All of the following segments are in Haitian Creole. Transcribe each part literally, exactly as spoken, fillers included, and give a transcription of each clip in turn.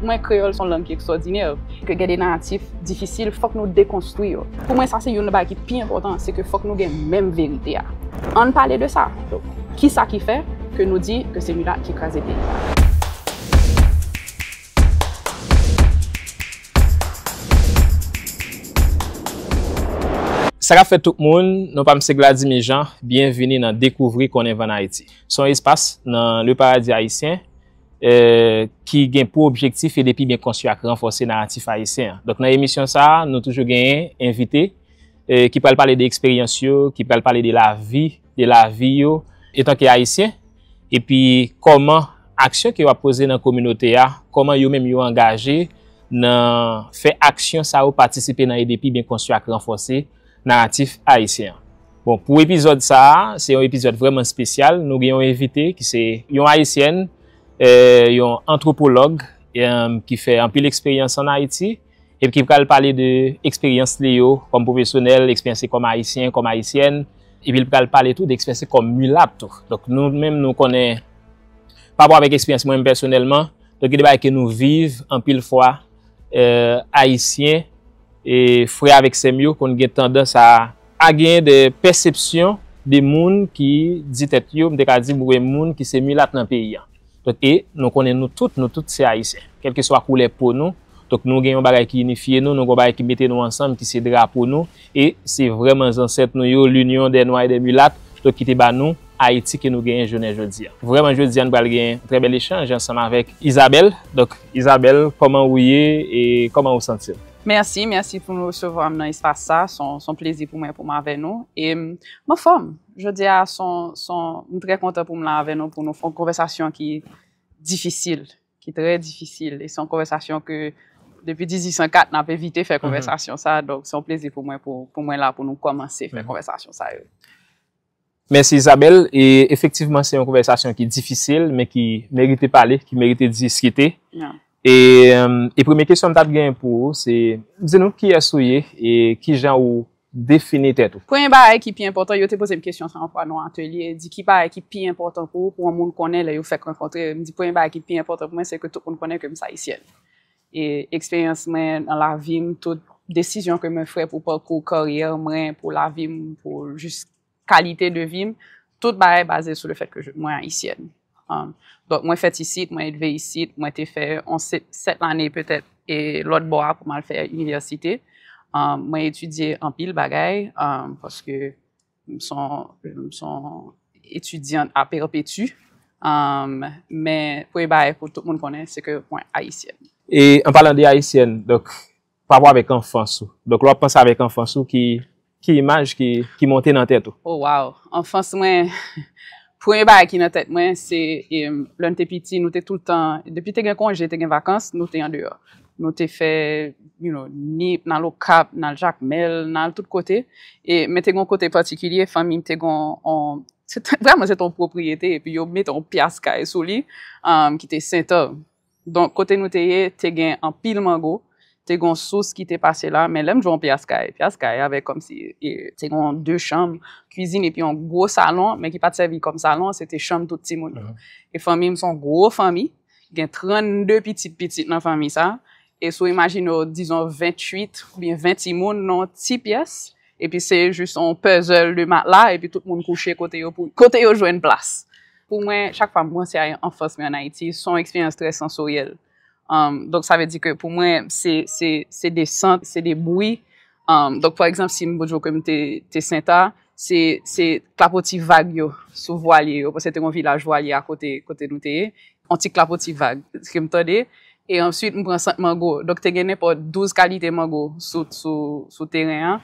Pou mwen, kreyòl se yon lang ki ekstwòdinè, ke gen de naratif difisil, fòk nou dekonstwi yo. Pou mwen, sa se youn nan bagay ki pi enpòtan, se ke fòk nou gen menm verite a. Ann pale de sa. Donk, kisa ki fè ke nou di ke se milat ki kraze peyi a? Sa k ap fèt tout moun, non pa m se Gladimy Jean, byenvini nan Dekouvri Konnen Van Ayiti. Se yon espas nan Le Paradis Haïtien, eh, ki gen pou objektif ede pi byen konstwi ak ranfòse naratif ayisyen an. Donk, nan emisyon sa a, nou toujou genyen envite, eh, ki pral pale de eksperyans yo, ki pral pale de lavi, de lavi yo, etanke ayisyen, epi kòman aksyon ke yo ap poze nan kominote a, kòman yo menm yo angaje nan fè aksyon sa yo patisipe nan ede pi byen konstwi ak ranfòse naratif ayisyen an. Bon, pou epizòd sa a, se yon epizòd vrèman espesyal. Nou gen yon envite ki se yon ayisyèn, eh, yon antwopològ, eh, ki fè anpil eksperyans ann Ayiti, epi ki pral pale de eksperyans li yo kòm pwofesyonèl, eksperyans li kòm ayisyen, kòm ayisyèn, epi li pral pale tou de eksperyans li kòm milat tou. Donk, nou menm, nou konnen, pa rapò avèk eksperyans mwen menm pèsonèlman, donk, gen de bagay ke nou viv anpil fwa, eh, ayisyen, e frè avèk sè m yo konn gen tandans a, a genyen de pèsepsyon de moun ki di tèt yo, m te ka di, mwen moun ki se milat nan peyi a. Donk, e nou konnen nou tout, nou tout se ayisyen. Kèlkeswa koulè po nou, donk nou gen yon bagay ki inifye nou, nou gen yon bagay ki mete nou ansanm, ki se drapo nou, e se vrèman zansèt nou yo, l'Union des Noirs et des Mulates, donk ki te ba nou Ayiti ke nou genyen jounen jodi a. Vrèman, jodi a, nou pral gen yon trè bèl echanj ansanm avèk Isabelle. Donk, Isabelle, kòman ou ye e kòman ou santi w? Mèsi, mèsi pou nou resevwa m nan espas sa. Se yon, se yon plezi pou mwen pou m avè nou. E m, m anfòm. Jodi a, se yon, se yon, m trè kontan pou m la avè nou, pou nou fè yon konvèsasyon ki difisil, ki trè difisil. E se yon konvèsasyon ke depi dizuit san kat, n ap evite fè konvèsasyon sa. Donk, se yon plezi pou mwen, pou, pou mwen la, pou nou kòmanse fè konvèsasyon sa yo. Mèsi, Isabelle. E efektivman, se yon konvèsasyon ki difisil, men ki merite pale, ki merite diskite. E, e premye kesyon m t ap gen pou ou, se, di nou kiyès ou ye e kijan ou defini tèt ou. Premye bagay ki pi enpòtan, yo te poze m kesyon sa yon fwa nan yon atelye, di ki bagay ki pi enpòtan pou ou, pou yon moun konnen lè yo fèk rankontre. M di premye bagay ki pi enpòtan pou mwen, se ke tout moun konnen ke m se ayisyèn. E eksperyans mwen nan lavi m, tout desizyon ke mwen fè pou pakou karyè mwen, pou lavi m, pou jis kalite de vi m, tout bagay baze sou le fèt ke mwen ayisyèn. Donk, mwen fèt isit, mwen elve isit, mwen te fè yon sèt lane petèt e lòt bò a pou m al fè inivèsite. Mwen etidye anpil bagay, paske m se yon etidyant a pèpeti. Men premye bagay pou tout moun konnen, se ke mwen ayisyèn. E an palan de ayisyèn, donk, pa rapò avèk anfans ou. Donk, lè w ap panse avèk anfans ou, ki, ki imaj ki, ki monte nan tèt ou? Oh, wow! Anfans mwen, premye bagay ki nan tèt mwen, se lè n te piti, nou te toultan, depi te gen konje, te gen vakans, nou te andeyò. Nou te fè, you know, Nip, n al Okap, n al Jakmèl, n al tout kote. E, men te gen yon kote patikilye, fanmi m te gen yon, se te, vrèman, se te yon pwopriyete, epi yo mete yon pyas kay sou li, ki te senta. Donk, kote nou te ye, te gen anpil mango, te gen yon sous ki te pase la, men lè m di w yon pyas kay, pyas kay avèk kòmsi, e, te gen yon de chanm, kwizin epi yon gwo salon, men ki pa t sèvi kòm salon, se te chanm tout timoun yo. E fanmi m se yon gwo fanmi, gen trannde pitit pitit nan fanmi sa, e si w imajine w, dizon, venntuit oubyen ven timoun nan yon ti pyès, epi se jis yon puzzle de matla, epi tout moun kouche kote yo pou, kote yo jwenn plas. Pou mwen, chak fwa m panse a anfans mwen ann Ayiti, se yon eksperyans trè sansoryèl. Donk, sa vle di ke pou mwen, se, se, se de sant, se de bri. Donk, pa egzanp, si m di w ke m te, te Senta, se, se klapoti vag yo sou vwalye yo, paske te gen yon vilaj vwalye akote kote nou te ye. Yon ti klapoti vag ke m tande. E answit, m pran sant mango. Donk, te gen nenpòt douz kalite mango sou, sou, sou teren an.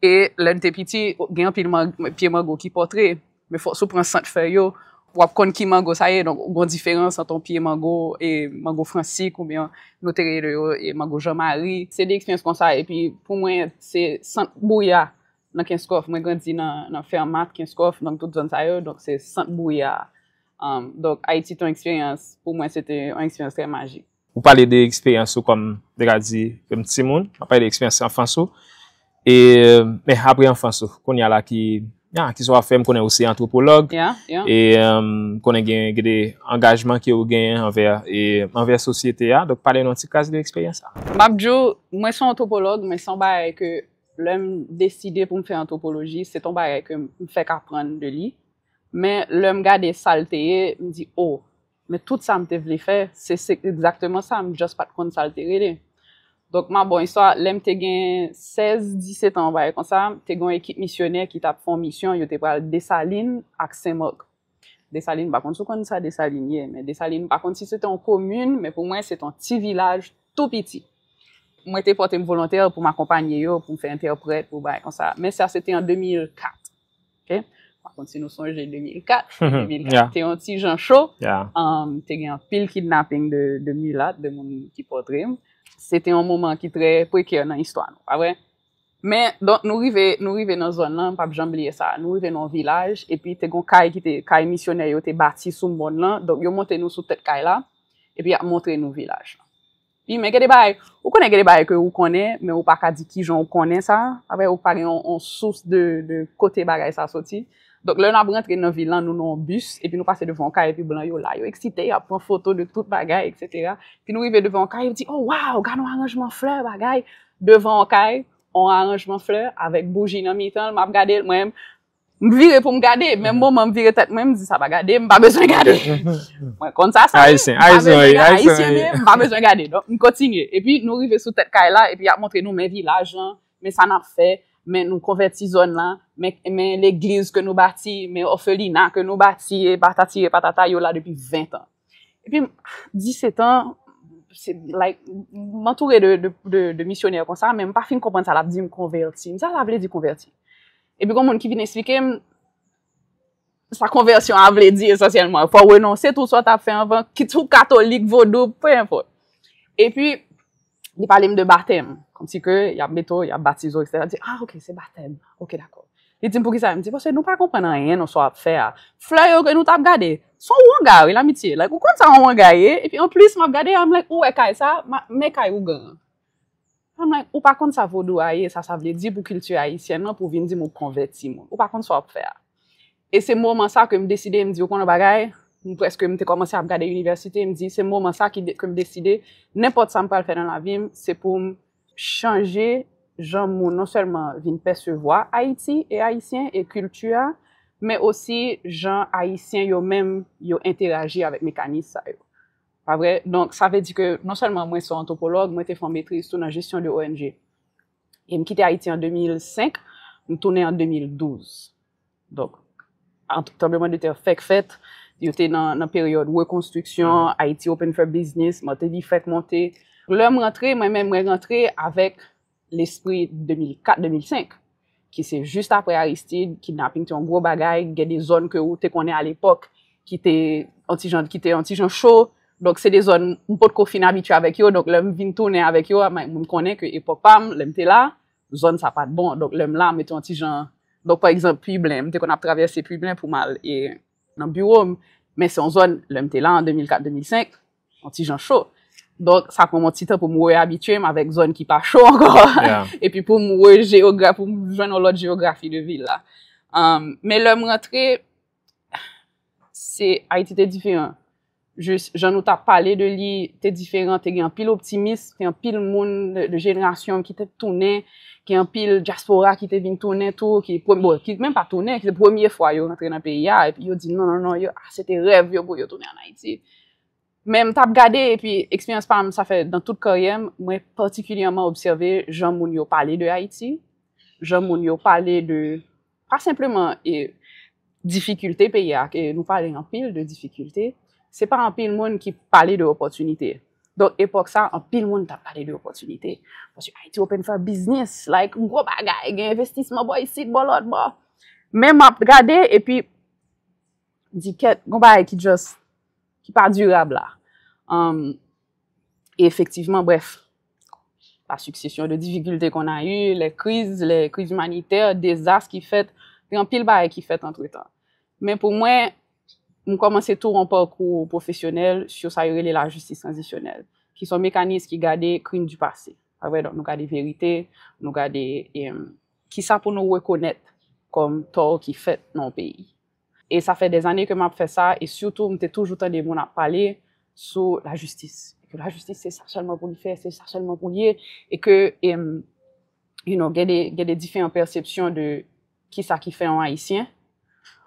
E lè n te piti, gen anpil pye mango ki pòtre. Men fòk si w pran sant fèy yo, w ap konn ki mango sa ye. Donk, gen yon diferans ant yon pye mango e mango fransik oubyen nou te rele yo e mango Jan Mari. Se de eksperyans konsa. Epi, pou mwen, se sant bouya nan Kenskòf. Mwen grandi nan, nan Fèmat, Kenskòf, donk tout zòn sa yo. Donk, se sant bouya. Donk, Ayiti te yon eksperyans, pou mwen, se te yon eksperyans trè majik. Ou pale de eksperyans ou kòm, te ka di, kòm timoun, w ap pale de eksperyans anfans ou. E, men apre anfans ou, kounye a la ki, Ya, kisa w ap fè, m konnen ou se antwopològ. Ya, ya. E m konnen gen, gen de angajman ke ou genyen anvè, e, anvè sosyete a. Donk, pale nou yon ti kras de eksperyans sa. M ap di w, mwen se yon antwopològ, men se yon bagay ke lè m deside pou m fè antwopoloji, se te yon bagay ke m fèk aprann de li. Men lè m gade sa l te ye, m di, oh, men tout sa m te vle fè, se, se egzakteman sa, m just pa t konn sa l te rele. Donk, m ap ba w istwa, lè m te gen sèz, disèt an, yon bagay konsa, te gen yon ekip misyonè ki t ap fè yon misyon, yo te pral Desalin ak Senmak. Desalin, m pa konn si w konn sa Desalin ye, men Desalin, m pa konn si se te yon komin, men pou mwen, se te yon ti vilaj tou piti. Mwen te pote m volontè pou m akonpanye yo, pou m fè entèprèt, pou bagay konsa. Men sa, se te an de mil kat. Ok? Pa kont si nou sonje de mil kat, de mil kat te yon ti jan cho. Um, te gen anpil kidnaping de, de milat, de moun ki pòtre m. Se te yon moman ki trè prekè nan istwa nou, pa vre? Men, donk, nou rive, nou rive nan zòn lan, m p ap janm bliye sa. Nou rive nan yon vilaj, epi te gen yon kay ki te, kay misyonè yo te bati sou mòn lan. Donk, yo monte nou sou tèt kay la, epi y ap montre nou vilaj lan. Wi, men gen de bagay, ou konnen gen de bagay ke ou konnen, men ou pa ka di kijan ou konnen sa. Apre, ou pa gen yon, yon sous de, de kote bagay sa soti. Donk, lè n ap rantre nan vil lan, nou nan yon bis, epi nou pase devan yon kay, epi blan yo la, yo eksite, y ap pran foto de tout bagay, etsetera. Epi nou rive devan yon kay, yo di, oh, wow, gade yon aranjman flè, bagay. Devan yon kay, yon aranjman flè, avèk bouji nan mitan l, m ap gade l, mwen, m vire pou m gade, menm moman m vire tèt mwen, m di sa pa gade, m pa bezwen gade. Mwen konn sa, sa, Ayisyen, Ayisyen, wi, Ayisyen, wi. M pa bezwen gade. Donk, m kontinye. Epi, nou rive sou tèt kay la, epi y ap montre nou men vilaj lan, men sa n ap fè, men nou konvèti zòn lan, men, men legliz ke nou bati, men òfelina ke nou bati, e patati, e patata, yo la depi ven an. Epi, disèt an, se, like, m antoure de, de, de, de misyonè konsa, men m pa fin konprann sa l ap di m konvèti. Sa sa vle di konvèti? Epi, gon moun ki vin eksplike m sa konvèsyon an vle di esansyèlman. Fò w renonse tout sa w t ap fè anvan, kit ou katolik, vodou, pe enpòt. Epi, li pale m de batèm. Kòmsi ke y ap mete w, y ap batize w, etsetera. Li di, ah, ok, se batèm. Ok, dakò. Li di m, poukisa? M di, paske nou pa konprann anyen nan sa w ap fè a. Flè yo ke nou t ap gade, se yon wanga, wi, Lamitye. Like, ou konn sa yon wanga ye? Epi, anplis, m ap gade, I'm like, ou wè kay sa, men kay ougan an. I'm like, ou pa konn sa vodou a ye, sa sa vle di pou kilti ayisyèn nan, pou w vin di m ou konvèti moun. Ou pa konn sa w ap fè a. E se moman sa ke m deside, m di, ou konn yon bagay, m prèske, m te kòmanse ap gade inivèsite, m di, se moman sa ki de, ke m deside, nenpòt sa m pral fè nan lavi m, se pou m chanje jan moun non sèlman vin pèsevwa Ayiti e Ayisyen e kilti a, men osi jan Ayisyen yo menm yo enteraji avèk mekanis sa yo. Pa vre? Donk, sa vle di ke non sèlman mwen se yon antwopològ, mwen te fè yon metriz tou nan jesyon de O N G. E m kite Ayiti an de mil senk, m tounen an de mil douz. Donk, an, tranblemanntè fèk fèt, yo te nan, nan peryòd rekonstriksyon, Haiti Open for Business, Martelly fèk monte. Lè m rantre, mwen menm, mwen rantre avèk lespri de mil kat, de mil senk, ki se jis apre Aristide, kidnaping te yon gwo bagay, gen de zòn ke ou te konnen alepòk, ki te yon ti jan, ki te yon ti jan cho. Donk, se de zòn m potko fin abitye avèk yo. Donk, lè m vin tounen avèk yo, m, m konnen ke epòk pa m, lè m te la, zòn sa pa t bon. Donk, lè m la, m te yon ti jan. Donk, pa egzanp, Piblen, m te konn ap travèse Piblen pou m al, e, nan biwo m. Men se yon zòn, lè m te la, an de mil kat, de mil senk, yon ti jan cho. Donk, sa pran m yon ti tan pou m reyabitye m avèk zòn ki pa cho ankò. Epi pou m rejeyogra-, pou m jwenn yon lòt jeyografi de vil la. Um, men lè m rantre, se, Ayiti te diferan. Jis, jan nou t ap pale de li, te diferan, te gen anpil optimis, te anpil moun de, de jenerasyon m ki te tounen, gen anpil dyaspora ki te vin tounen tou, ki, bon, ki menm pa tounen, ki se premye fwa yo rantre nan peyi a, epi yo di non, non, non, yo, ah, se te rèv yo pou yo tounen ann Ayiti. Men m t ap gade, epi eksperyans pa m, sa fè nan tout karyè m, mwen patikilyèman obsève jan moun yo pale de Ayiti, jan moun yo pale de, pa senpleman, e, difikilte peyi a, ke nou pale anpil de difikilte, se pa anpil moun ki pale de opòtinite. Donk, epòk sa, anpil moun t ap pale de opòtinite. Paske Ayiti open for business, like, gwo bagay, gen envestisman bò isit, bò lòt bò. Men m ap gade, epi di kèt, gon bagay ki just, ki pa dirab la. Um, e efektivman, bref, la succession de difficultés qu'on a eues, les crises, les crises humanitaires, dezas ki fèt, gen anpil bagay ki fèt antretan. Men pou mwen, m kòmanse tou yon pakou pwofesyonèl sou sa yo rele lajistis tranzisyonèl, ki se yon mekanis ki gade krim di pase. Pa vre, donk, nou gade verite, nou gade, em, kisa pou nou rekonèt kòm tò ki fèt nan yon peyi. E sa fè dèzane ke m ap fè sa, e sitou m te toujou tande moun ap pale sou lajistis. Ke lajistis se sa sèlman pou li fè, se sa sèlman pou li ye, e ke, em, you know, gen de, gen de diferan pèsepsyon de kisa ki fè yon Ayisyen.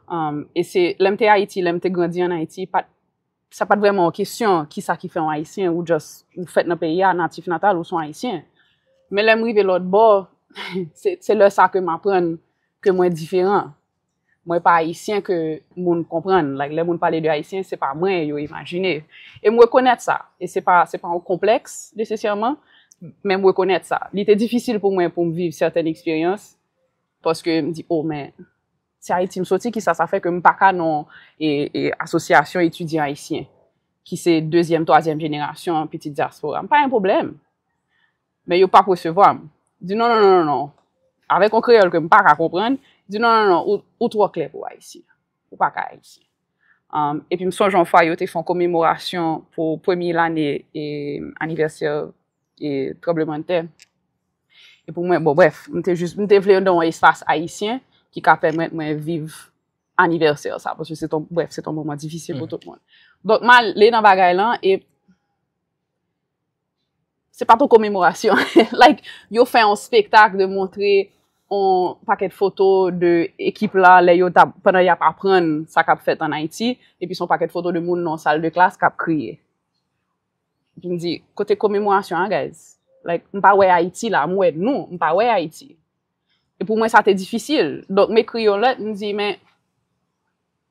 Um, e se, lè m te Ayiti, lè m te grandi an Ayiti, pa t, sa pa t vrèman yon kesyon, kisa ki fè yon Ayisyen, ou just, ou fèt nan peyi a, natif natal, ou se yon Ayisyen. Men lè m rive lòt bò, se, se lè sa ke m aprann ke mwen diferan. Mwen pa Ayisyen ke moun konprann. Like, lè moun pale de Ayisyen, se pa mwen yo imajine. E m rekonèt sa. E se pa, se pa yon konplèks, nesesèman, men m rekonèt sa. Li te difisil pou mwen pou m viv sètèn eksperyans, paske m di, oh, men, se Ayiti m soti, kisa sa fè ke m pa ka nan, e, e, asosyasyon etidyan ayisyen, ki se dezyèm, twazyèm jenerasyon pitit dyaspora. M pa gen pwoblèm. Men yo p ap resevwa m. Di, non, non, non, non, non. Avèk yon kreyòl ke m pa ka konprann, di, non, non, non, ou, ou twò klè pou Ayisyen. Ou pa ka Ayisyen. Um, epi m sonje yon fwa, yo te fè yon komemorasyon pou premye lane, e, anivèsè, e, tranblemanntè. E pou mwen, bon, brèf, m te jis, m te vle nan yon espas ayisyen ki ka pèmèt mwen viv anivèsè sa, paske se ton, brèf, se ton moman difisil pou tout moun. Donk, m ale nan bagay lan, e se pa t yon komemorasyon. Like, yo fè yon spektak de montre yon pakèt foto de ekip la, lè yo t ap, pandan y ap aprann sa k ap fèt an Ayiti, epi se yon pakèt foto de moun nan yon sal de klas k ap kriye. Epi m di, kote komemorasyon an, guys? Like, m pa wè Ayiti la, m wè nou, m pa wè Ayiti. E pou mwen, sa te difisil. Donk, m ekri yon lèt, m di, men,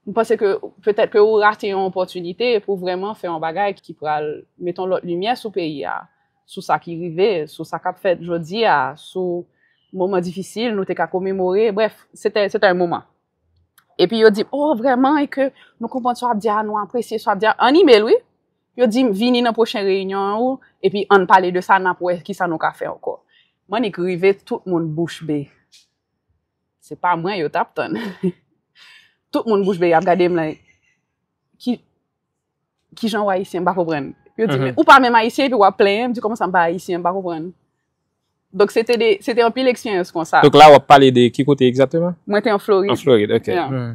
m panse ke petèt ke ou rate yon opòtinite pou vrèman fè yon bagay ki pral mete yon lòt limyè sou peyi a, sou sa ki rive, sou sa k ap fèt jodi a, sou moman difisil nou te ka komemore. Brèf, se te, se te yon moman. Epi yo di m, oh, vrèman, e ke nou konprann sa w ap di a, nou apresye sa w ap di a. An imèl, wi. Yo di m, vini nan pwochen reyinyon an ou, epi ann pale de sa, n ap wè kisa nou ka fè ankò. M annik rive, tout moun bouch be. Se pa mwen yo t ap tann. Tout moun bouch be, y ap gade m, like, ki, ki jan w ayisyen, m pa konprann. Yo di, men ou pa menm ayisyen, epi w ap plenyen, m di, kòman sa m pa ayisyen, m pa konprann. Donk, se te de, se te anpil eksperyans konsa. Donk la, w ap pale de ki kote egzakteman? Mwen te an Florid. An Florid, ok. Yeah.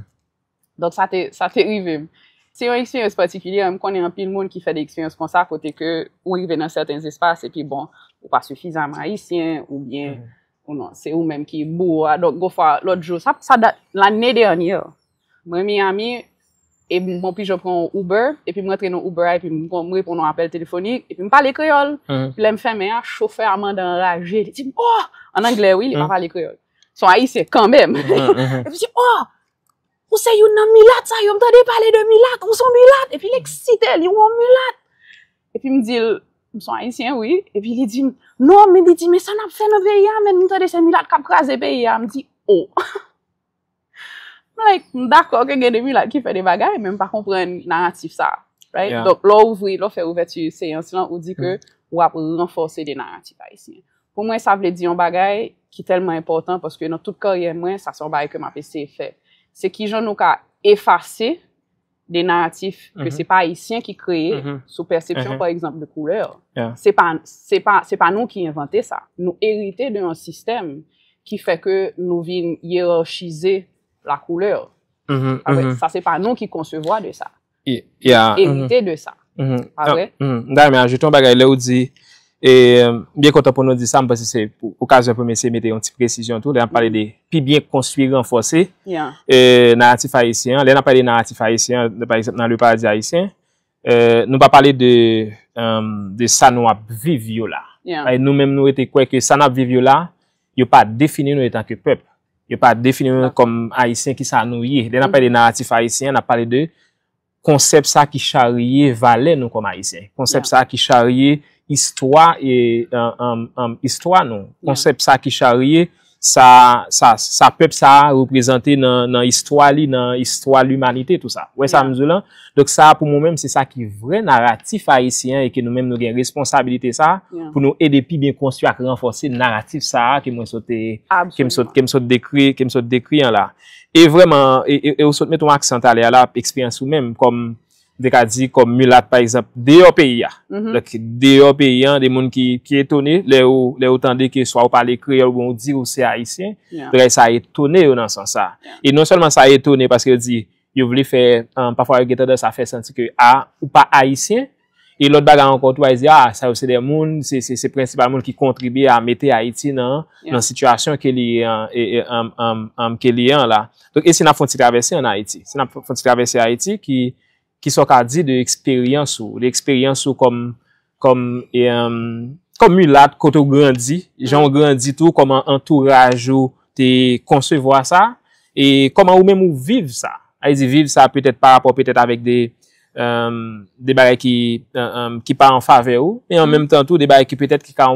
Donk, sa te, sa te rive m. Se yon eksperyans patikilye, m konnen anpil moun ki fè de eksperyans konsa, kote ke ou rive nan sèten espas, epi bon, ou pa sifizaman ayisyen, oubyen, ou non, se ou menm ki bouwo a. Donk, gon fwa, lòt jou, sa, sa dat, lane dènyè, mwen Miami, e m, bon, pi jan pran yon Uber, epi m rantre nan Uber a, epi m, m reponn yon apèl telefonik, epi m pale kreyòl. Epi lè m fèmen a, chofè a mande anraje, li di m, oh! An anglè, wi, li pa pale kreyòl. Se yon ayisyen kanmenm. Epi li di, oh! Ou se youn nan milat sa yo, m tande pale de milat, ou se yon milat. Epi l eksite, li wè yon milat. Epi m di l, m se yon ayisyen, wi. Epi li di m, non, men li di, men sa n ap fè nan peyi a, men m tande se milat k ap kraze peyi a. M di, oh. M like, m dakò ke gen de milat ki fè de bagay, men m pa konprann naratif sa. Right? Yeah. Donk, lè w ouvri, lè w fè ouvèti seyans lan, ou di ke w ap ranfòse de naratif ayisyen. Pou mwen, sa vle di yon bagay ki tèlman enpòtan, paske nan tout karyè mwen, sa se yon bagay ke m ap eseye fè. Se kijan nou ka efase de naratif ke se pa Ayisyen ki kreye sou pèsepsyon, pa egzanp, de koulè. Yeah. Se pa, se pa, se pa nou ki envante sa. Nou erite de yon sistèm ki fè ke nou vin yerachize la koulè. Sa se pa nou ki konsevwa de sa. Erite de sa. Pa vre? M ta renmen ajoute yon bagay lè ou di, e, m byen kontan pou nou di sa, m panse se pou okazyon pou m eseye mete yon ti presizyon tou, lè n ap pale de pi byen konstwi, ranfòse, e, naratif ayisyen an. Lè n ap pale de naratif ayisyen an, pa egzanp, nan Le Paradis Haïtien, e, nou pa pale de, e, de sa nou ap viv yo la. E, nou menm, nou rete kwè ke sa n ap viv yo la, yo pa defini nou etanke pèp. Yo pa defini nou kòm Ayisyen, kisa nou ye. Lè n ap pale de naratif ayisyen an, n ap pale de konsèp sa ki charye valè nou kòm Ayisyen. Konsèp sa ki charye istwa e, e, e, e, istwa nou. Konsèp sa ki charye sa, sa, sa pèp sa a reprezante nan, nan istwa li, nan istwa limanite, tou sa. Ou wè sa m di w lan? Donk sa, pou mwen menm, se sa ki vrè naratif ayisyen an e ke nou menm nou gen responsabilite sa pou nou ede pi byen konstwi ak ranfòse naratif sa a ke mwen sot, ke m sot, ke m sot dekri, ke m sot dekri an la. E vrèman, e, e, e ou sot mete yon aksan talè a la, eksperyans ou menm kòm m te ka di kòm milat, pa egzanp, deyò peyi a. Donk, deyò peyi a, de moun ki, ki etone lè yo, lè yo tande ke swa ou pale kreyòl oubyen ou di ou se ayisyen. Bagay sa etone yo nan sans sa. E non sèlman sa etone paske yo di, yo vle fè, um, pafwa yo gen tandans a fè santi ke, a, ou pa ayisyen. E lòt bagay ankò tou, a di, a, sa yo se de moun, se, se, se prensipal moun ki kontribye a mete Ayiti nan, nan sitiyasyon ke li ye an, e, e, um, um, um, ke li ye an la. Donk, e si n ap fè yon ti travèse an Ayiti? Si n ap fè yon ti travèse Ayiti, ki, ki sa w ka di de eksperyans ou, de eksperyans ou kòm, kòm, e, um, kòm milat, kote w grandi, jan w grandi tou, kòman antouraj ou te konsevwa sa, e kòman ou menm ou viv sa? Sa vle di viv sa petèt pa rapò petèt avèk de, um, de bagay ki, um, um, ki pa an favè ou, men an menm tan tou, de bagay ki petèt ki ka,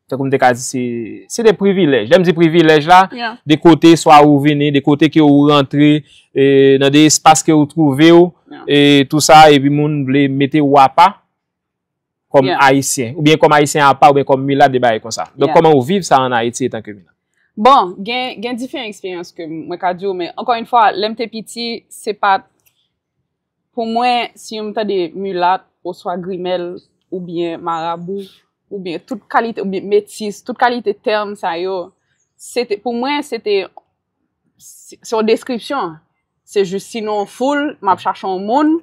tankou m te ka di, se, se de privilèj. Lè m di privilèj la, de kote swa ou vini, de kote ke ou rantre, e, nan de espas ke ou twouve w, e tou sa, epi moun vle mete w apa kòm ayisyen, oubyen kòm ayisyen apa, oubyen kòm milat, de bagay konsa. Donk, kòman ou viv sa an Ayiti etanke milat? Bon, gen, gen diferan eksperyans ke mwen ka di w, men ankò yon fwa, lè m te piti, se pa, pou mwen, si m tande milat, oswa grimèl, oubyen marabou, oubyen tout kalite, oubyen metis, tout kalite tèm sa yo, se te, pou mwen, se te, se, se yon deskripsyon. Se jis si nan yon foul, m ap chache yon moun,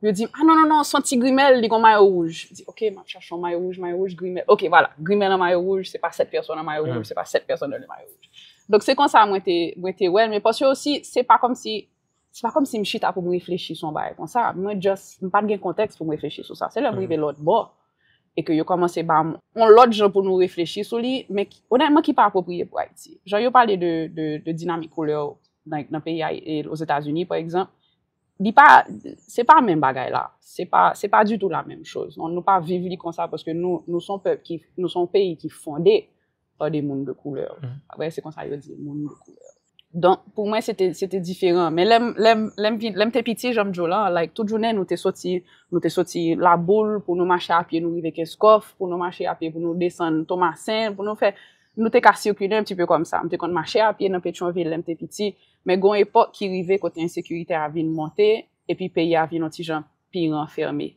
yo di m, a non, non, non, se yon ti grimèl, li gen mayo wouj. M di, ok, m ap chache yon mayo wouj, mayo wouj, grimèl. Ok, vwala, grimèl an mayo wouj, se pa sèt pèsòn an mayo wouj, se pa sèt pèsòn an mayo wouj. Donk, se konsa mwen te, mwen te wè l, men paske osi, se pa kòmsi, se pa kòmsi m chita pou m reflechi sou yon bagay konsa. Mwen just, m pa t gen kontèks pou m reflechi sou sa. Se lè m rive lòt bò, e ke yo kòmanse ba m yon lòt jan pou nou reflechi sou li, men ki, onètman, ki pa apwopriye pou Ayiti. Jan yo pale de, de, de dinamik koulè nan, nan peyi a, e Ozetazini, pa egzanp, li pa, se pa menm bagay la. Se pa, se pa ditou la menm choz. Non, nou pa viv li konsa paske nou, nou se yon pèp ki, nou se yon peyi ki fonde pa de moun de koulè. Apre, se konsa yo di moun de koulè. Donk, pou mwen, se te, se te diferan. Men lè m, lè m, lè m vin, lè m te piti, jan m di w la, like, tout jounen, nou te soti, nou te soti Laboul pou nou mache a pye, nou rive Kenskòf, pou nou mache a pye, pou nou desann Tomasen, pou nou fè, nou te ka sikile un petit peu kòmsa. M te konn mache a pye nan Petyonvil lè m te piti, men gen yon epòk ki rive kote ensekirite a vin monte, epi peyi a vin yon ti jan pi ranfème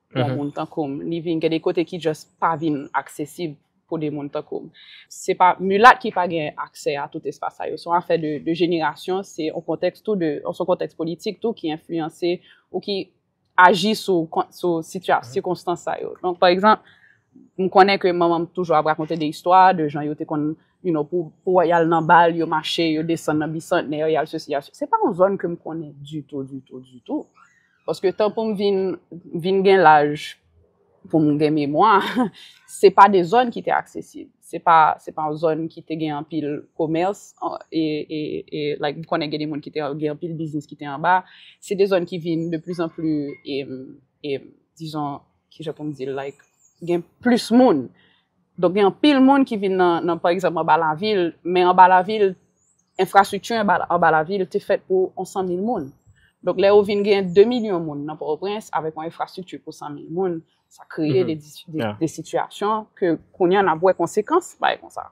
pou yon moun tankou m. Li vin gen de kote ki just pa vin aksesib pou de moun tankou m. Se pa milat ki pa gen aksè a tout espas sa yo. Se yon afè de, de jenerasyon, se yon kontèks tou de, se yon kontèks politik tou ki enfliyanse ou ki aji sou, sou sitiyas-, sikonstans sa yo. Donk, pa egzanp, m konnen ke manman m toujou ap rakonte de istwa de jan yo te konn, you know, pou, pou y al nan bal, yo mache, yo desann nan Bisantnè, y al sesi, y al se-, se pa yon zòn ke m konnen ditou, ditou, ditou. Paske tan pou m vin, vin gen laj pou m gen memwa, se pa de zòn ki te aksesib. Se pa, se pa yon zòn ki te gen anpil komès, an, e, e, e, like, m konnen gen de moun ki te gen anpil biznis ki te anba. Se de zòn ki vin de plus en plus, e, e, dizon, ki jan pou m di l, like, gen plis moun. Donk, gen anpil moun ki vin nan, nan, pa egzanp, anba lavil, men anba lavil, enfrastrikti anba, anba lavil te fèt pou yon san mil moun. Donk, lè ou vin gen de milyon moun nan Pòtoprens avèk yon enfrastrikti pou san mil moun, sa kreye de, de, de sitiyasyon ke kounye a n ap wè konsekans bagay konsa.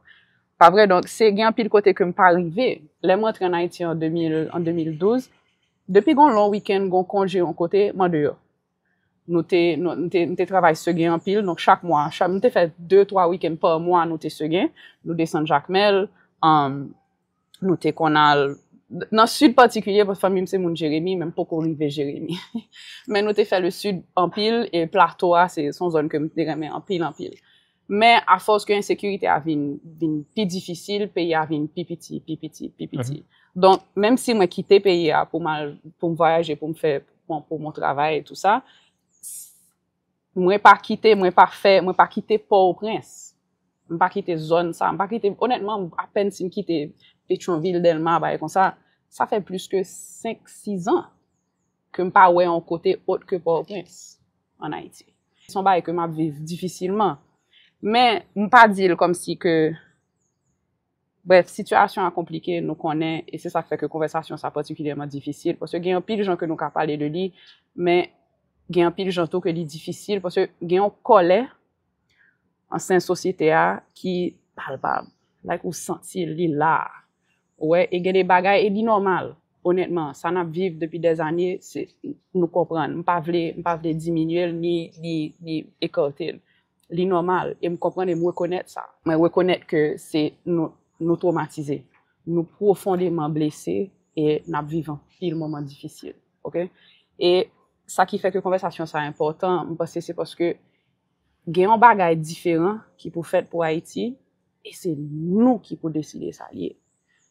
Pa vre? Donk, se gen anpil kote ke m pa rive. Lè m rantre ann Ayiti an de mil, an de mil douz, depi gon lon wikenn, gon konje yon kote, m andeyò. Nou te, nou, m te, m te travay Seguin anpil, donk chak mwa, chak, m te fè de, twa wikenn pa mwa, nou te Seguin, nou desann Jakmèl, um, nou te konn al nan sid patikilye, paske fanmi m se moun Jeremi, men m poko rive Jeremi. Men nou te fè le sid anpil, e plato a, se, se yon zòn ke m te renmen anpil, anpil. Men afòs ke ensekirite a vin, vin pi difisil, peyi a vin pi piti, pi piti, pi piti. Donk, menm si mwen kite peyi a pou m al, pou m vwayaje, pou m fè, pou, pou mon travay e tou sa, mwen pa kite, mwen pa fè, mwen pa kite Pòtoprens. M pa kite zòn sa, m pa kite, onètman, apèn si m kite Petyonvil, Dèlma, bagay konsa, sa fè plis ke senk, sis an ke m pa wè yon kote ot ke Pòtoprens, ann Ayiti. Se yon bagay ke m ap viv difisilman. Men, m pa di l kòmsi ke, brèf, sitiyasyon an konplike, nou konnen, e se sa k fè ke konvèsasyon sa patikilyèman difisil, paske gen anpil jan ke nou ka pale de li, men gen anpil jan tou ke li difisil, paske gen yon kòlè an sen sosyete a ki palpab. Like, ou santi l, li la. Ou wè, e gen de bagay, e li nòmal. Onètman, sa n ap viv depi dèzane, se, nou konprann. M pa vle, m pa vle diminye l ni, ni, ni ekate l. Li nòmal, e m konprann e m rekonèt sa. Mwen rekonèt ke se nou, nou twomatize. Nou pwofondeman blese e n ap viv anpil moman difisil. Oke? E sa ki fè ke konvèsasyon sa enpòtan, m panse se paske gen yon bagay diferan ki pou fèt pou Ayiti, e se nou ki pou deside sa l ye.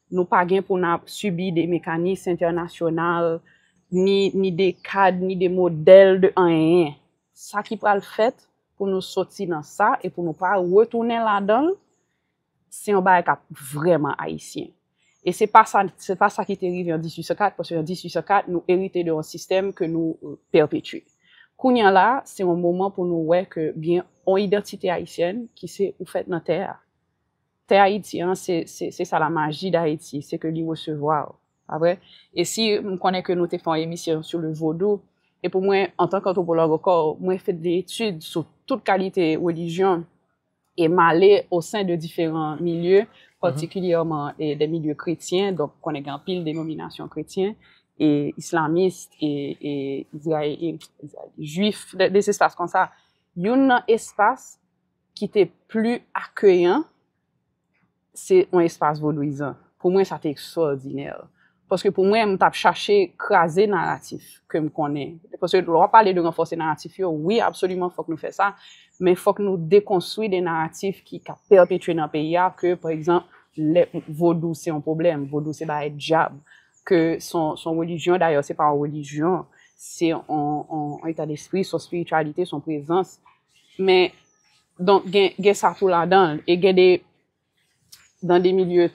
Nou pa gen pou n ap sibi de mekanis entènasyonal, ni, ni de kad, ni de modèl de anyen. Sa ki pral fèt pou nou soti nan sa e pou nou pa retounen ladan l, se yon bagay k ap vrèman ayisyen. E se pa sa, se pa sa ki te rive an dizuit san kat, paske an dizuit san kat, nou erite de yon sistèm ke nou, euh, pèpetye. Kounye a la, se yon moman pou nou wè ke gen yon idantite ayisyèn ki se ou fèt nan tè a. Tè Ayiti an, se, se, se sa la maji d Ayiti, se ke li resevwa w. Pa vre? E si m konnen ke nou te fè yon emisyon sou le vodou, e pou mwen, antan k antwopològ ankò, mwen fè de etid sou tout kalite relijyon, e m ale o sen de diferan milye, patikilyèman, e, de milye kretyen, donk konnen gen anpil denominasyon kretyen, e islamis, e, e, izraye-, e, izraye-, jwif, de, de espas konsa. Youn nan espas ki te pli akeyan, se yon espas vodouyizan. Pou mwen, sa te ekstwòdinè. Paske pou mwen, m t ap chache kraze naratif ke m konnen. Paske lè w ap pale de ranfòse naratif yo, wi, absoliman, fòk nou fè sa. Men fòk nou dekonstwi de naratif ki ka pèpetye nan peyi a, ke, pa egzanp, lè vodou se yon pwoblèm, vodou se bagay dyab, ke se yon, se yon relijyon, dayè, se pa yon relijyon, se yon, yon, yon eta despri, se yon espirityalite, se yon prezans. Men, donk, gen, gen sa tou ladan l. E gen de, dan de milye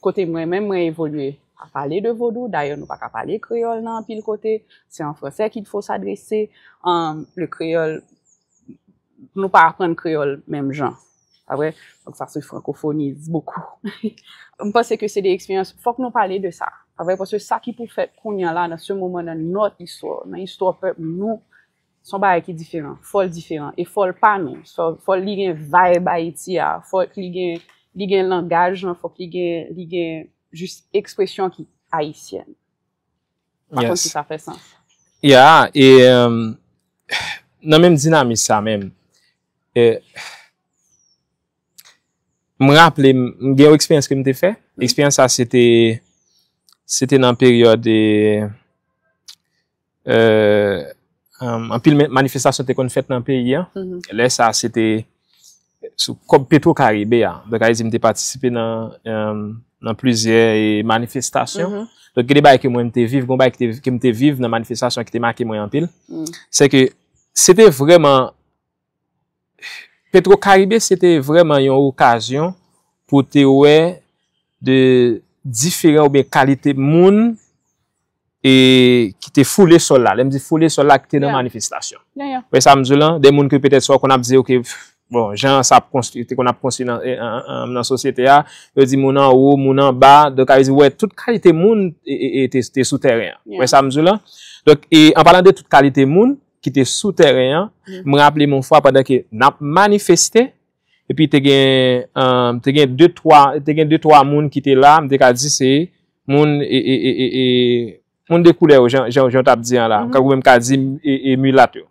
kote mwen menm mwen evolye, pa pale de vodou. Dayè, nou pa ka pale kreyòl nan anpil kote. Se an fransè qu'il faut s'adresser. Um, le créole, nou pa aprann kreyòl menm jan. Pa vre? Donk, sa se frankofonize bokou. M panse ke se de eksperyans, fòk nou pale de sa. Pa vre? Paske sa ki pou fèt kounye a la, nan se moman, nan nòt istwa, nan istwa pèp nou, se yon bagay ki diferan. Fò l diferan. E fò l pa nou. Fò, fò li gen vibe Ayiti a. Fòk li gen, li gen langaj lan, fòk li gen, li gen jis ekspresyon ki ayisyèn. Pa konn si sa fè sans. Ya, e, um, nan menm dinamis sa menm, e, m raple m, m gen yon eksperyans ke m te fè. Eksperyans sa, se te, se te nan peryòd, e, e, um, anpil men-, manifestasyon te konn fèt nan peyi an. Lè sa, se te sou kòb Petro Caribe a. Donk, sa vle di m te patisipe nan, um, nan plizyè, e, manifestasyon. Donk, gen de bagay ke mwen m te viv, gen bagay ke, ke m te viv nan manifestasyon ki te make mwen anpil. Se ke se te vrèman, Petro Caribe, se te vrèman yon okazyon pou te wè de diferan oubyen kalite moun e ki te foule sòl la. Lè m di foule sòl la, ki te nan manifestasyon. Wè sa m di w lan, de moun ke petèt swa w konn ap di, oke, bon, jan sa ap konstwi, te konn ap konstwi nan, e, an, an, nan sosyete a, yo di moun anwo, moun anba, donk, sa vle di, wè, tout kalite moun e, e, e te, te sou tèren an. Wè sa m di w lan? Donk, e, an palan de tout kalite moun ki te sou tèren an, m raple m yon fwa pandan ke n ap manifeste, epi te gen, um, te gen de, twa, te gen de, twa moun ki te la, m te ka di se moun, e, e, e, e, e, moun de koulè yo, jan, jan, jan w t ap di an la. Ou menm ka di, e, e, milat yo.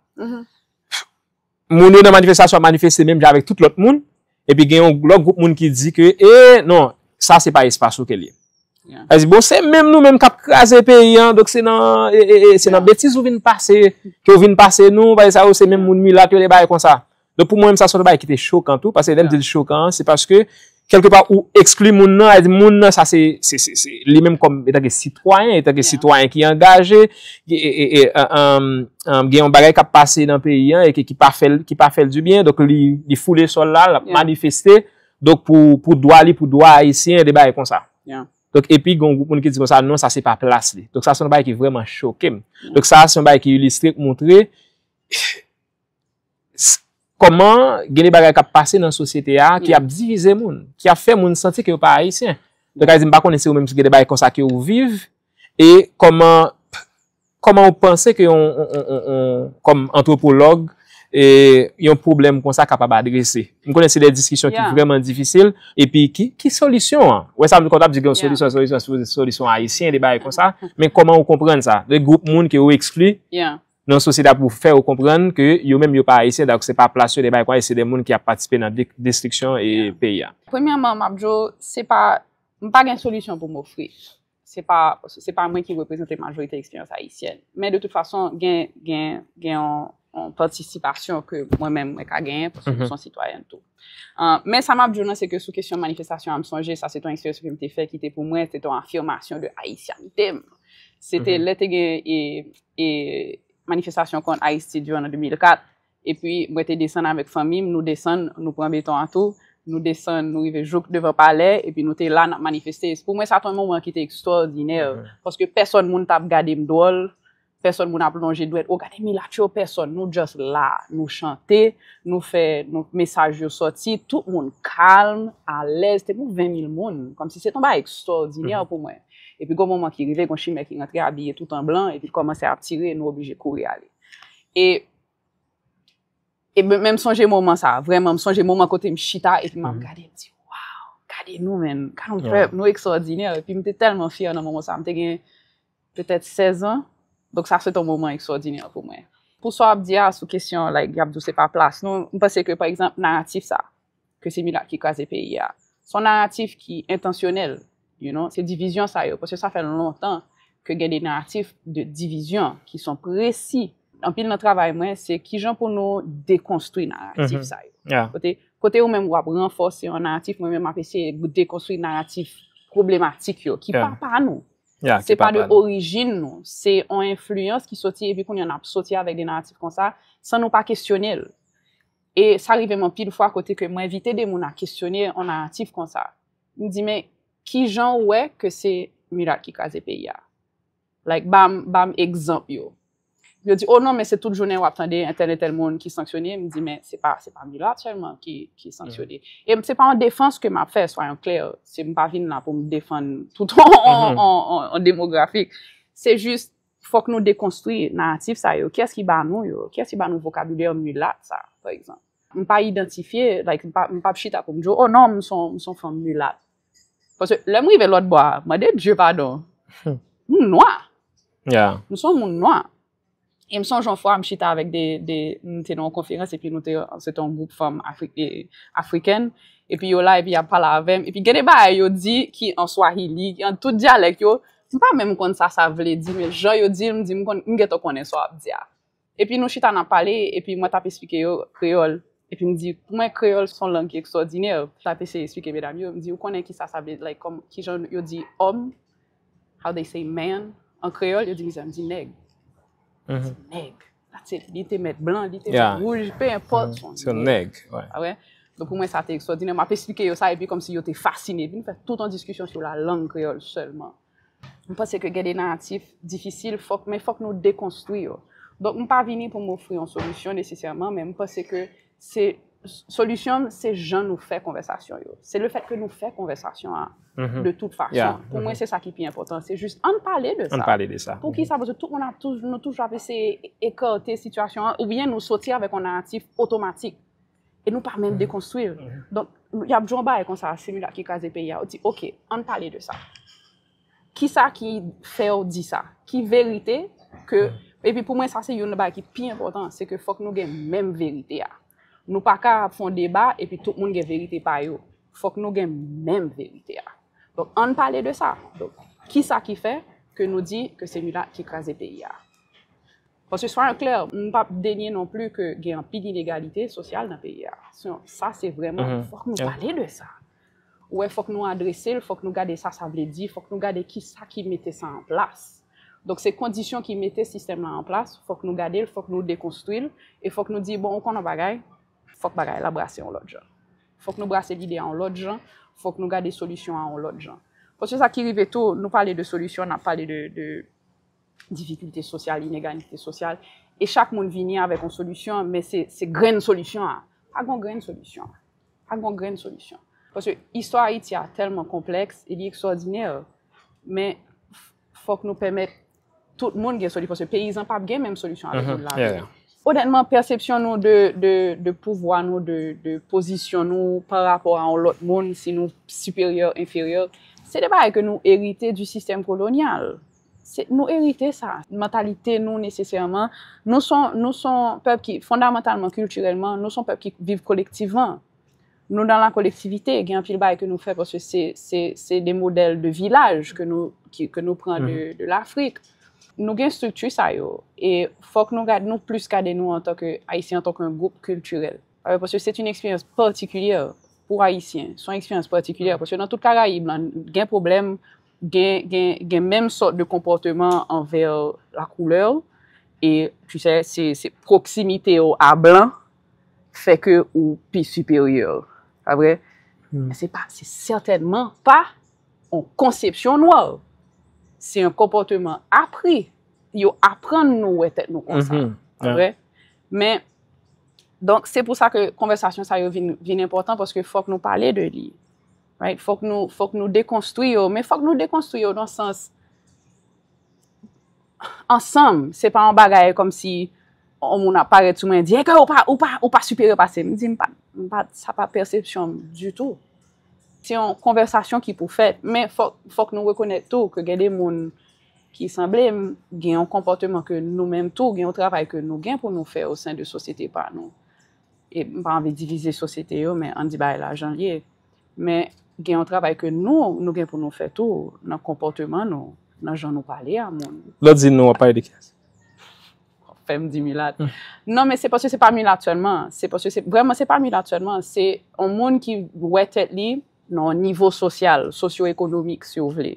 Moun yo nan manifestasyon ap manifeste menm jan avèk tout lòt moun, epi gen yon lòt gwoup moun ki di ke, e, non, sa se pa espas ou ke l ye. Sa di, bon, se menm nou menm k ap kraze peyi an, donk se nan, e, e, e, se nan betiz ou vin pase, ke w vin pase nou, bagay sa yo, se menm moun milat yo, de bagay konsa. Donk, pou mwen menm, sa se yon bagay ki te chokan tou, paske lè m di l chokan an, se paske, kèlkepa, ou ekskli moun nan, sa vle di moun nan, sa se, se, se, se li menm kòm, etanke sitwayen, etanke sitwayen ki angaje, e, e, e, e, um, um, gen yon bagay k ap pase nan peyi an e ki, ki pa fè l, ki pa fè l dibyen, donk li, li foule sòl la, l ap manifeste, donk pou, pou dwa li, pou dwa ayisyen, de bagay konsa. Donk, epi, gen yon gwoup moun ki di konsa, non, sa se pa plas li. Donk, sa se yon bagay ki vrèman choke m. Donk, sa se yon bagay ki ilistre, k montre, s-, kòman gen de bagay k ap pase nan sosyete a, ki ap divize moun, ki ap fè moun santi ke yo pa ayisyen. Donk, sa vle di, m pa konnen si ou menm si gen de bagay konsa ke ou viv, e kòman, kòman ou panse ke yon, yon, yon, yon, yon, kòm antwopològ, e, yon pwoblèm konsa kapab adrese? M konnen se de diskisyon ki vrèman difisil, epi ki, ki solisyon an? Wè sa, m konn ap di gen yon solisyon, solisyon, solisyon ayisyen, de bagay konsa, men kòman ou konprann sa? De gwoup moun ke ou ekskli nan sosyete a pou fè yo konprann ke yo menm yo pa ayisyen, donk se pa plas yo, de bagay konsa, e se de moun ki ap patisipe nan de, destriksyon e peyi a. Premyèman, m ap di w, se pa, m pa gen solisyon pou m ofri. Se pa, se pa mwen ki reprezante majorite eksperyans ayisyèn. Men de tout fason, gen, gen, gen yon, yon patisipasyon ke mwen menm mwen ka genyen, paske m se yon sitwayèn tou. Ah, men sa m ap di w nan, se ke sou kesyon manifestasyon an, m sonje, sa se te yon eksperyans ke m te fè ki te pou mwen, se te yon afimasyon de ayisyanite m. Se te lè te gen e, e, manifestasyon kont Aristide yo an de mil kat, epi mwen te desann avèk fanmi m, nou desann, nou pran beton an tou, nou desann, nou rive jouk devan palè, epi nou te la, n ap manifeste. Pou mwen, sa te yon moman ki te ekstwòdinè, paske pèsòn moun t ap gade m dwòl, pèsòn moun ap lonje dwèt, o, gade milat yo, pèsòn, nou just la, nou chante, nou fè, nou, mesaj yo sòti, tout moun kalm, alèz, te pou ven mil moun, kòmsi se te yon bagay ekstwòdinè pou mwen. Epi gon moman ki rive, gon chimè ki rantre abiye tout an blan, epi l kòmanse ap tire, nou oblije kouri ale. E, e men, men m sonje moman sa, vrèman, m sonje moman kote m chita, epi m ap gade, m di, waw, gade nou, menn, gade yon pèp, nou ekstwòdinè, epi m te tèlman fyè nan moman sa, m te gen petèt sèz an, donk sa se te yon moman ekstwòdinè pou mwen. Pou sa w ap di a, sou kesyon, like, y ap di w se pa plas nou, m panse ke, pa egzanp, naratif sa, ke se milat ki kraze peyi a. Se yon naratif ki entansyonèl, you know, se divizyon sa yo, paske sa fè lontan ke gen de naratif de divizyon ki son presi. Anpil nan travay mwen, se kijan pou nou dekonstwi naratif sa yo. Kote, kote ou menm w ap ranfòse yon naratif, mwen menm m ap eseye dekonstwi naratif pwoblematik yo, ki pa pa nou. Se pa de orijin nou, se yon enfliyans ki soti, epi kounye a n ap soti avèk de naratif konsa, san nou pa kesyone l. E sa rive m anpil fwa kote ke mwen envite de moun a kesyone yon naratif konsa. M di, men, kijan ou wè ke se milat ki kraze peyi a? Like, ba m, ba m egzanp yo. Yo di, o non, men se tout jounen w ap tande entèl, entèl moun ki sanksyone. M di, men se pa, se pa milat sèlman ki, ki sanksyone. E se pa yon defans ke m ap fè, swayon klè. Se, m pa vin la pou m defann tout yon, yon, yon, yon demografik. Se jis, fòk nou dekonstwi naratif sa yo. Kiyès ki ba nou yo? Kiyès ki ba nou vokabilè milat sa, pa egzanp? M pa idantifye, like, m pa, m p ap chita pou m di w, o non, m se yon, m se yon fanm milat. Paske lè m rive lòt bò a, mande Dye padon. M nwa. M se yon moun nwa. E m sonje yon fwa, m chita avèk de, de, m te nan yon konferans, epi nou te, se te yon gwoup fanm afri-, e, afrikèn, epi yo la, epi y ap pale avè m, epi gen de bagay yo di ki an swahili, an tout dyalèk yo, m pa menm konn sa sa vle di, men jan yo di l, m di, m konn, m gentan konnen sa w ap di a. Epi nou chita n ap pale, epi mwen t ap esplike yo kreyòl. Epi m di, pou mwen, kreyòl se yon lang ki ekstwòdinè. M t ap eseye esplike medam yo, m di, ou konnen kisa sa vle, like, kòm, kijan yo di òm, how they say man, an kreyòl, yo di mizè, m di nèg. M di nèg. That's it. Li te mèt blan, li te mèt wouj, pe enpòt, se yon nèg. Ah ouais. Donk pou mwen, sa te ekstwòdinè. M ap esplike yo sa, epi kòmsi yo te fasine. Epi nou fè tout yon diskisyon sou la lang kreyòl sèlman. M panse ke gen de naratif difisil, fòk, men fòk nou dekonstwi yo. Donk, m pa vini pou m ofri yon solisyon nesesèman, men m panse ke se, solisyon, se jan nou fè konvèsasyon yo. Se le fèt ke nou fè konvèsasyon an, de tout fason. Pou mwen, se sa ki pi enpòtan. Se jis, ann pale de sa. Ann pale de sa. Poukisa? Paske tout moun ap toujou, nou toujou ap eseye ekate sitiyasyon an, oubyen nou soti avèk yon naratif otomatik. E nou pa menm dekonstwi l. Donk, y ap di yon bagay konsa, se milat ki kraze peyi a. Ou di, oke, ann pale de sa. Kisa ki fè w di sa? Ki verite ke, epi pou mwen, sa se youn nan bagay ki pi enpòtan, se ke fòk nou gen menm verite a. Nou pa ka ap fè yon deba epi tout moun gen verite pa yo. Fòk nou gen menm verite a. Donk, ann pale de sa. Donk, kisa ki fè ke nou di ke se milat ki kraze peyi a? Paske, swayon klè, m p ap denye non pli ke gen anpil inegalite sosyal nan peyi a. Sa, se vrèman, fòk nou pale de sa. Ou wè, fòk nou adrese l, fòk nou gade sa sa vle di, fòk nou gade kisa ki mete sa an plas. Donk, se kondisyon ki mete sistèm la an plas, fòk nou gade l, fòk nou dekonstwi l, e fòk nou di, bon, ou konn yon bagay, fòk bagay la brase yon lòt jan. Fòk nou brase lide a yon lòt jan, fòk nou gade solisyon a yon lòt jan. Paske sa ki rive tou, nou pale de solisyon, n ap pale de, de difikilte sosyal, inegalite sosyal, e chak moun vini avèk yon solisyon, men se, se grenn solisyon an. Pa gon grenn solisyon. Pa gon grenn solisyon. Paske istwa Ayiti a tèlman konplèks e li ekstwòdinè, men f-, fòk nou pèmèt tout moun gen solisyon, paske peyizan p ap gen menm solisyon avèk moun lari. Onètman, pèsepsyon nou de, de, de pouvwa nou, de, de pozisyon nou pa rapò a yon lòt moun, si nou siperyè, enferyè, se de bagay ke nou erite di sistèm kolonyal. Se, nou erite sa. Mantalite nou nesesèman, nou son, nou son pèp ki, fondamantalman, kiltirèlman, nou son pèp ki viv kolektivman. Nou nan la kolektivite, gen anpil bagay ke nou fè paske se, se, se de modèl de vilaj ke nou, ki, ke nou pran de, de Lafrik. Nou gen estrikti sa yo, e fòk nou gad, nou plis gade nou antanke Ayisyen, antanke yon gwoup kiltirèl. Paske se yon eksperyans patikilye pou Ayisyen. Se yon eksperyans patikilye paske nan tout Karayib lan, gen pwoblèm, gen, gen, gen menm sòt de konpòteman anvè lakoulè, e, tu sais, se, se pwoksimite w a blan fè ke ou pi siperyè. Pa vre? Men se pa, se sètènman pa yon konsepsyon nwa. Se yon konpòteman apri. Yo aprann nou wè tèt nou konsa. Pa vre? Men, donk, se pou sa ke konvèsasyon sa yo vin, vin enpòtan, paske fòk nou pale de li. Right? Fòk nou, fòk nou dekonstwi yo, men fòk nou dekonstwi yo nan sans ansanm. Se pa yon bagay kòmsi yon moun ap parèt sou mwen, di, "Eke, ou pa, ou pa, ou pa siperyè pase m." M di, "M pa, m pa, sa pa pèsepsyon m ditou." Se yon konvèsasyon ki pou fèt, men fòk, fòk nou rekonèt tou ke gen de moun ki sanble m gen yon konpòteman ke nou menm tou, gen yon travay ke nou gen pou nou fè o sen de sosyete pa nou. E m pa anvi divize sosyete yo, men ann di bagay la jan l ye. Men gen yon travay ke nou, nou gen pou nou fè tou nan konpòteman nou, nan jan nou pale a moun. Lè w di nou, w ap pale de kiyès? Fè m di milat. Non, men se paske se pa milat sèlman. Se paske se, vrèman, se pa milat sèlman. Se yon moun ki wè tèt li nan yon nivo sosyal, sosyo-ekonomik, si w vle.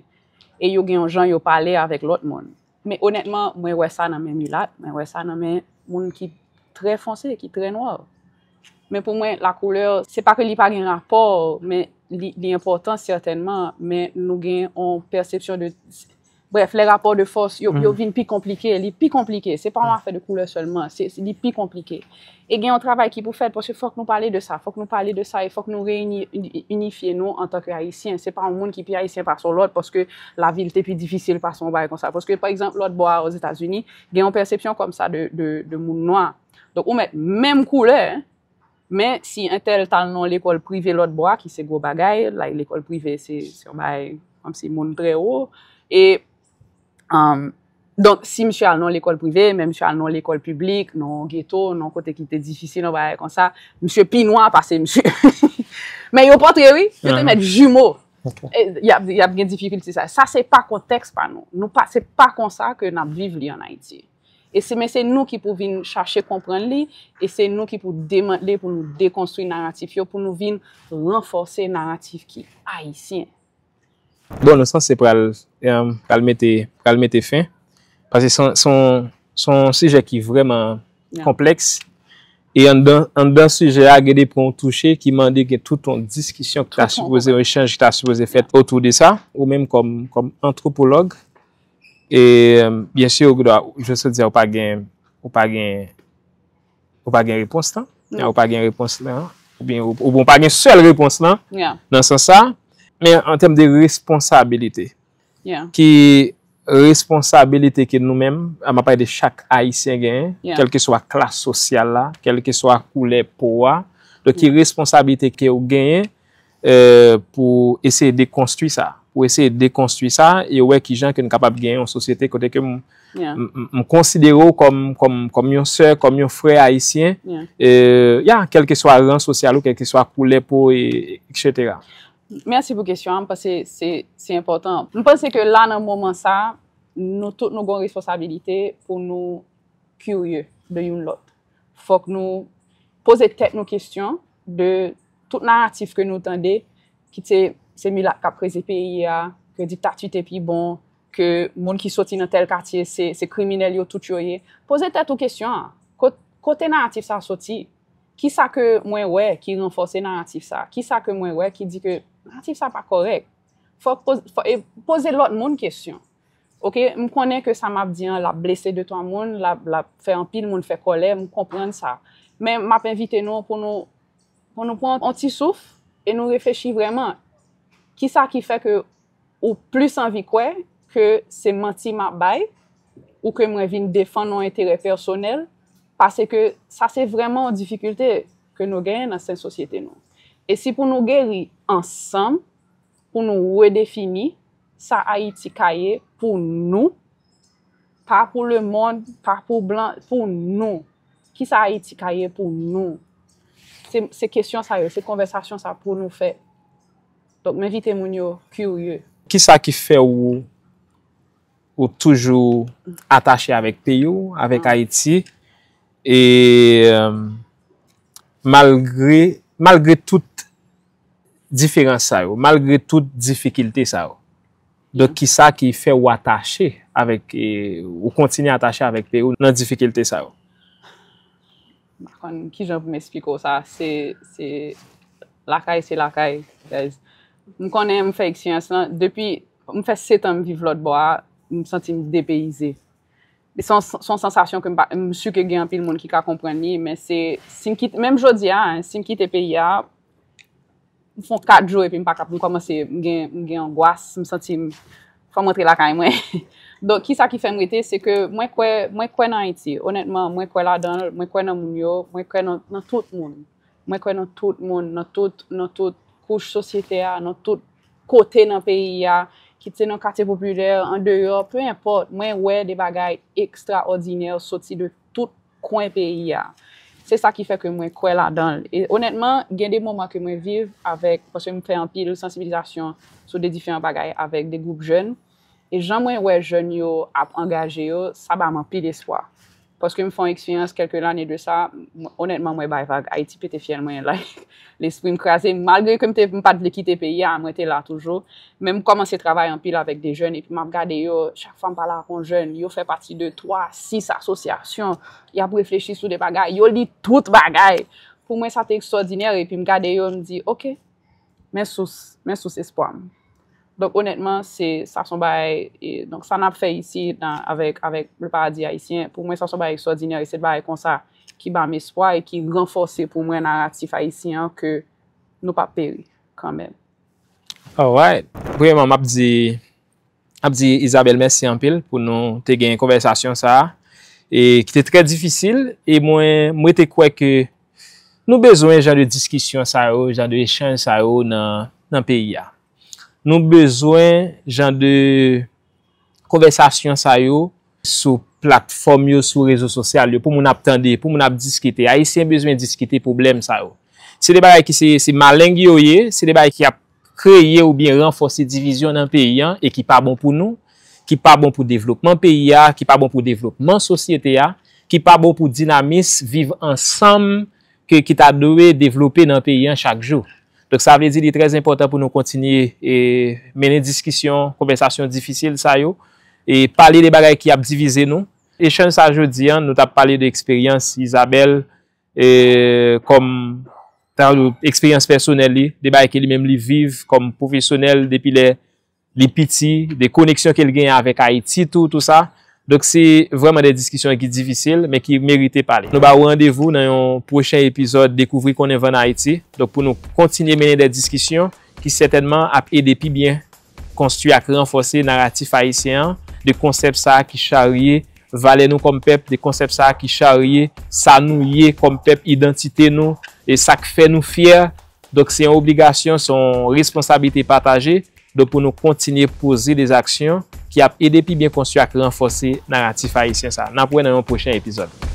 E yo gen yon jan yo pale avèk lòt moun. Men onètman, mwen wè sa nan men milat, mwen wè sa nan men moun ki trè fonse, ki trè nwa. Men pou mwen, lakoulè, se pa ke li pa gen rapò, men li, li enpòtan sètènman, men nou gen yon pèsepsyon de, brèf, lè rapò de fòs, yo, yo vin pi konplike, li pi konplike. Se pa yon afè de koulè sèlman, se, se, li pi konplike. E gen yon travay ki pou fèt, paske fòk nou pale de sa, fòk nou pale de sa, e fòk nou reyini, inifye nou antanke Ayisyen. Se pa yon moun ki pi Ayisyen pase yon lòt, paske lavi l te pi difisil pase yon bagay konsa. Paske, pa egzanp, lòt bò a, Ozetazini, gen yon pèsepsyon kòmsa de, de, de moun nwa. Donk, ou mèt menm koulè, men si entèl t al nan yon lekòl prive lòt bò a, ki se gwo bagay, like, lekòl prive, se, se yon bagay, kòmsi moun trè wo, e, um, donk, si misye al nan yon lekòl prive, men misye al nan yon lekòl piblik, nan yon geto, nan yon kote ki te difisil, yon bagay konsa, misye pi nwa pase misye. Men yo pòtre, wi, yo te mèt jimo. E, y ap, y ap gen difikilte sa. Sa se pa kontèks pa nou. Nou pa, se pa konsa ke n ap viv li ann Ayiti. E se, men se nou ki pou vin chache konprann li, e se nou ki pou demantle, pou nou dekonstwi naratif yo, pou nou vin ranfòse naratif ki ayisyen. Bon, nan sans se pral, em, pral mete, pral mete fen. Paske se yon, se yon, se yon sijè ki vrèman konplèks. E anndan, anndan sijè a, gen de pwen w touche ki mande gen tout yon diskisyon ki ta sipoze, yon echanj ki ta sipoze fèt otou de sa, ou menm kòm, kòm antwopològ. E, em, byen si, ou dwa, je veux dire, ou pa gen, ou pa gen, ou pa gen repons lan, ou pa gen repons lan, oubyen ou, ou, ou pa gen sèl repons lan, nan sans sa, men an tèm de responsabilite, ki responsabilite ke nou menm, a, m ap pale de chak Ayisyen genyen, kèlkeswa klas sosyal la, kèlkeswa koulè po a, donk ki responsabilite ke w genyen, eh, pou eseye dekonstwi sa, pou eseye dekonstwi sa e wè kijan ke n kapab gen yon sosyete kote ke m, m, m, m konsidere w kòm, kòm, kòm yon sè, kòm yon frè ayisyen, eh, ya, kèlkeswa ran sosyal ou, kèlkeswa koulè po, e, etsetera. Mèsi pou kesyon an, m panse se, se enpòtan. M panse ke la, nan moman sa, nou tout nou gen yon responsabilite pou nou kirye de youn lòt. Fòk nou poze tèt nou kesyon de tout naratif ke nou tande, kit se, se milat k ap kreze peyi a, ke diktati te pi bon, ke moun ki soti nan tèl katye, se, se kriminèl yo tout yo ye. Poze tèt ou kesyon an. Kot-, kote naratif sa soti? Kisa ke mwen wè ki ranfòse naratif sa? Kisa ke mwen wè ki di ke naratif sa pa kòrèk? Fòk poz-, fò, e poze lòt moun kesyon. Oke, m konnen ke sa m ap di an, l ap blese de twa moun, l ap, l ap fè anpil moun fè kòlè, m konprann sa. Men m ap envite nou pou nou, pou nou pran yon ti souf e nou reflechi vrèman. Kisa ki fè ke ou plis anvi kwè ke se manti m ap bay, ou ke mwen vin defann yon enterè pèsonèl, Paske sa se vrèman yon difikilte ke nou genyen nan sen sosyete nou. E si pou nou geri ansanm, pou nou redefini sa Ayiti ka ye pou nou, pa pou lemonn, pa pou blan, pou nou. Kisa Ayiti ka ye pou nou? Se, se kesyon sa yo, se konvèsasyon sa pou nou fè. Donk, m envite moun yo kirye. Kisa ki fè ou, ou toujou atache avèk peyi w, avèk Ayiti, e euh, malgre, malgre tout diferans sa yo, malgre tout difikilte sa yo? Donk, kisa ki fè ou atache avèk, e, ou kontinye atache avèk peyi w nan difikilte sa yo? M pa konn kijan pou m eksplike w sa. Se, se lakay, se lakay, guys. M konnen m fè eksperyans lan. Depi m fè sèt an m viv lòt bò a, m santi m depeyize. Se yon, se yon sansasyon ke m pa, m si ke gen anpil moun ki ka konprann li, men se, si m kite, menm jodi a, si m kite peyi a, m fè yon kat jou epi m pa ka, m kòmanse, m gen, m gen angwas, m santi m, fò m rantre lakay mwen. Donk, kisa ki fè m rete, se ke mwen kwè, mwen kwè nan Ayiti. Onètman, mwen kwè ladan l, mwen kwè nan moun yo, mwen kwè nan, nan tout moun. Mwen kwè nan tout moun, nan tout, nan tout kouch sosyete a, nan tout kote nan peyi a, kit se nan katye popilè, andeyò, pe enpòt, mwen wè de bagay ekstraòdinè soti de tout kwen peyi a. Se sa ki fè ke mwen kwè ladan l. E onètman, gen de moman ke mwen viv avèk, paske m fè anpil sansibilizasyon sou de diferan bagay avèk de gwoup jèn. E jan mwen wè jèn yo ap angaje yo, sa ba m anpil espwa. Paske m fè yon eksperyans kèlke lane de sa, m, onètman, mwen bay vag. Ayiti pete fyèl mwen, like, lespri m kraze. Malgre ke m te, m pa t vle kite peyi a, mwen te la toujou. Men m kòmanse travay anpil avèk de jèn, epi m ap gade yo, chak fwa m pale ak yon jèn, yo fè pati de twa, sis asosyasyon, y ap reflechi sou de bagay, yo li tout bagay. Pou mwen, sa te ekstraòdinè, epi m gade yo, m di, oke, men sous, men sous espwa m. Donk, onètman, se, sa se yon bagay, e, donk, sa n ap fè isi nan, avèk, avèk Le Paradis Haïtien, pou mwen, sa se yon bagay ekstraòdinè, e se bagay konsa ki ba m espwa e ki ranfòse pou mwen naratif ayisyen an ke nou p ap peri kanmenm. Alright. Premyèman, m ap di, m ap di Isabelle mèsi anpil pou nou te gen konvèsasyon sa a, e ki te trè difisil, e mwen, mwen te kwè ke nou bezwen jan de diskisyon sa yo, jan de echanj sa yo nan, nan peyi a. Nou bezwen jan de konvèsasyon sa yo sou platfòm yo, sou rezo sosyal yo, pou moun ap tande, pou moun ap diskite. Ayisyen bezwen diskite pwoblèm sa yo. Se de bagay ki se, se maleng yo ye, se de bagay ki ap kreye oubyen ranfòse divizyon nan peyi an e ki pa bon pou nou, ki pa bon pou devlopman peyi a, ki pa bon pou devlopman sosyete a, ki pa bon pou dinamis viv ansanm ke, ki ta dwe devlope nan peyi an chak jou. Donk, sa vle di li trè enpòtan pou nou kontinye e mennen diskisyon, konvèsasyon difisil sa yo, e pale de bagay ki ap divize nou. Echanj sa jodi an, nou t ap pale de eksperyans Isabelle, e, kòm, eksperyans pèsonèl li, de bagay ke li menm li viv kòm pwofesyonèl depi lè li piti, de koneksyon ke l genyen avèk Ayiti tou, tou sa. Donk, se vrèman de diskisyon ki difisil, men ki merite pale. Nou ba ou randevou nan yon pwochen epizòd Dekouvri Konnen Van Ayiti. Donk, pou nou kontinye mennen de diskisyon ki sètènman ap ede pi byen konstwi ak ranfòse naratif ayisyen an, de konsèp sa a ki charye valè nou kòm pèp, de konsèp sa a ki charye sa nou ye kòm pèp, idantite nou, e sa k fè nou fyè. Donk, se yon obligasyon, se yon responsablite pataje. Donk, pou nou kontinye poze de aksyon ki ap ede pi byen konstwi ak ranfòse naratif ayisyen sa a. N ap wè nan yon pwochen epizòd.